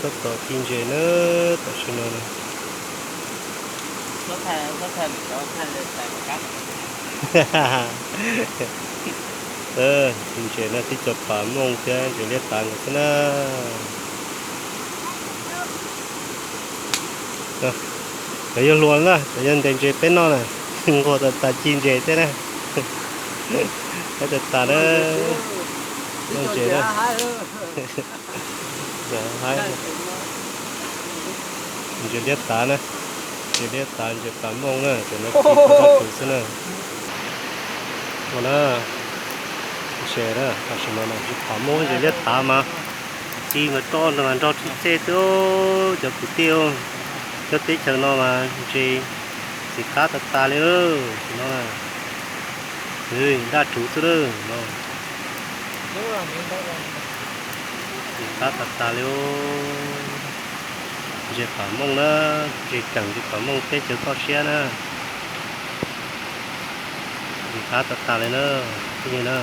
Tab tom ci ntses na, tam sim no na. Ci ntses no tib co pam mooj thiab ntses liab tav nkawd xwb na. Cov yog hluas na, cov yog ntes ntses peb noj na, nquag tas tas ci ntses thiab na. Haib tas tas na, noj ntses na. Ntses liab tav na, ntses liab tav ntses pam mooj na, cov no ci ntau tus xwb na. Ua na, ntses na, tam sim no na ntses pam mooj ntses liab tav mas ci mas roj nrog txhij txhej xwb cov kwv tij. Cov teb chaws no mas ntses ntxim qab tas tas li no. Daj rhuv xwb no. Ntxim qab tas tas li. Ntses pam mooj na, ntses keem ntses pam mooj teb chaws toj siab na. Ntxim qab tas tas li na, tib neeg na.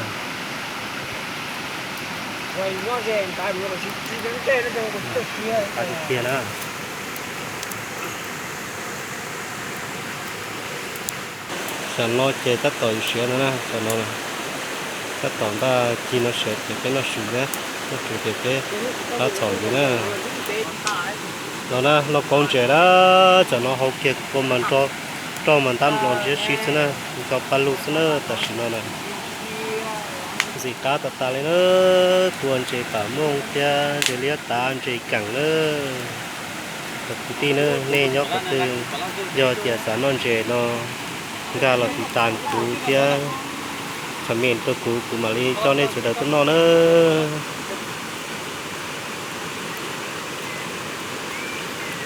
Tiag na. Tam no ces tab tom yus siav no na, tam no tab tom npaj ci no siav ces peb noj su thiab, noj su ces peb rov txhom ntxiv na. No na, lauj kaub ntses na, tam no hau kiag kua mas nrog roj mas ntab nplos ntshiab si xwb na, nco paj lug xwb na tam sim no na. Ntxim qab tas tas li na, tua ntses pam mooj thiab ntses liab tav ntses keem na. Cov kwv tij na, nej nyob qhov twg yog tias xav noj ntses no, nkag los tiv tas kuv thiab, comment rau kuv, kuv mam li coj nej sawv daws tuaj noj na.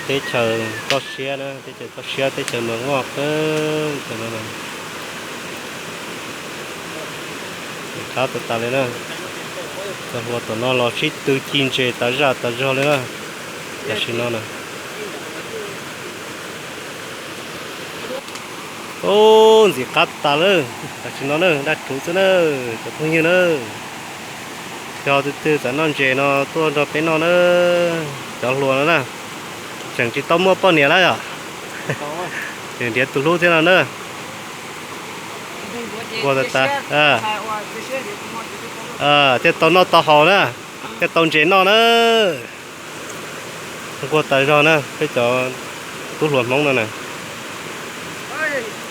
Teb chaws toj siab na, teb chaws toj siab, teb chaws mas ngoj kawg. Ntxim qab tas tas li na. Cov hluas tom no los sib tw ci ntses tas zaj tas zog li na. Tam sim no na. Ub, ntxim qab tas lawm, tam sim no na, daj rhuv xwb na, cov phooj ywg na. Yog tus twg xav noj ntses no tuaj nrog peb noj na, cov hluas no na. Tseem tsis tau muaj poj niam lawm yom? Tseem nrhiav tus hlub thiab no na. Nquag tas tas, thiaj tau noj tau haus na, thiaj tau ntses noj na. Nquag tas zog na, peb cov tub hluas Hmoob no na.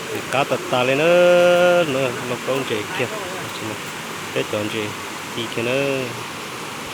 Ntxim qab tas tas li na, lauj kaub ntses kiag, peb cov ntses ci kiag na.